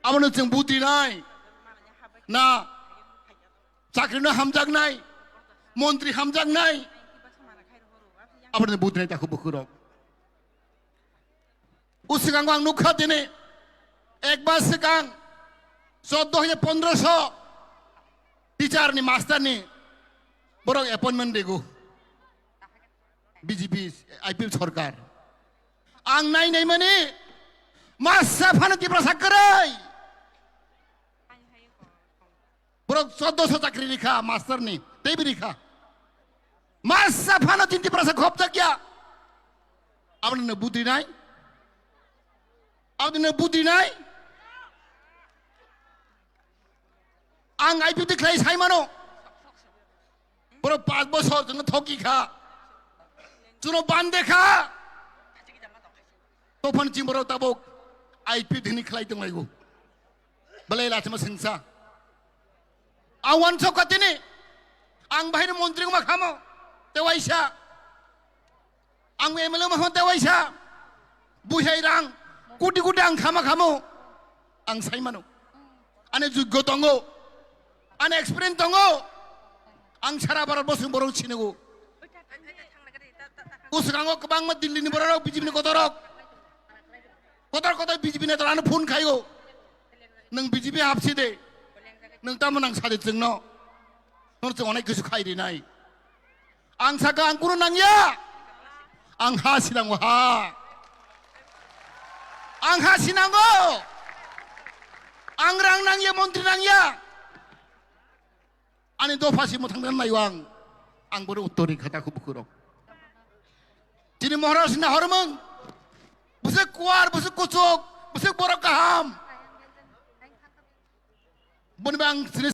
abono chwng budinai. Na, chakri no hamjaknai, montri hamjaknai, abono budinai takhuk bukhurok. O swkango ang nukha tini, ek mas swkang, chordo hajar pondroso teacher ni, master ni borok appointment rego B J P, I P F sorkar. Ang nai nai mani, masa phano Tiprasa kwrwi. Borok chordoso chakri rikha, master ni, teibo rikha. Masa phano tin Tiprasa khopjakya. Aboni no budinai? Aboni no budinai? Ang I P F T khlai sai mano. Borok panch bosor chwngno thoki kha. Chwngno bande kha. Tophan chini borok tabuk I P F T ni khlai tong laigo. Belai lachima sengsa. Ang wansok ka tini. Ang bahai ni montri ma khamo. Tewaisa. Ang M L A ma khamo tewaisa. Buhai rang. Kuti kuti ang khama khamo. Ang sai mano. Ani juggo tongo. Ani experience tongo. Ang sara Bharat bosong borok sinigo. Uskango kwbangma Delhi ni borok B J P ni kotorok. Kotor kotor B J P ni torano phone khaio. Nwng B J P hapsi de. Nwng tamo nang sadi chwngno. Nono chwng onek kisu khai rinai. Ang saka ang kunu nangya. Ang ha sinango ha. Ang ha sinango. Ang rang nangya, montri nangya. Ani dopha simo thangna naio ang. Ang bono uttor ri khata khu bukhurok. Chini Maharaj na hormung. Bwswk kuar, bwswk kuchuk, bwswk borok kaham. Boni bang chini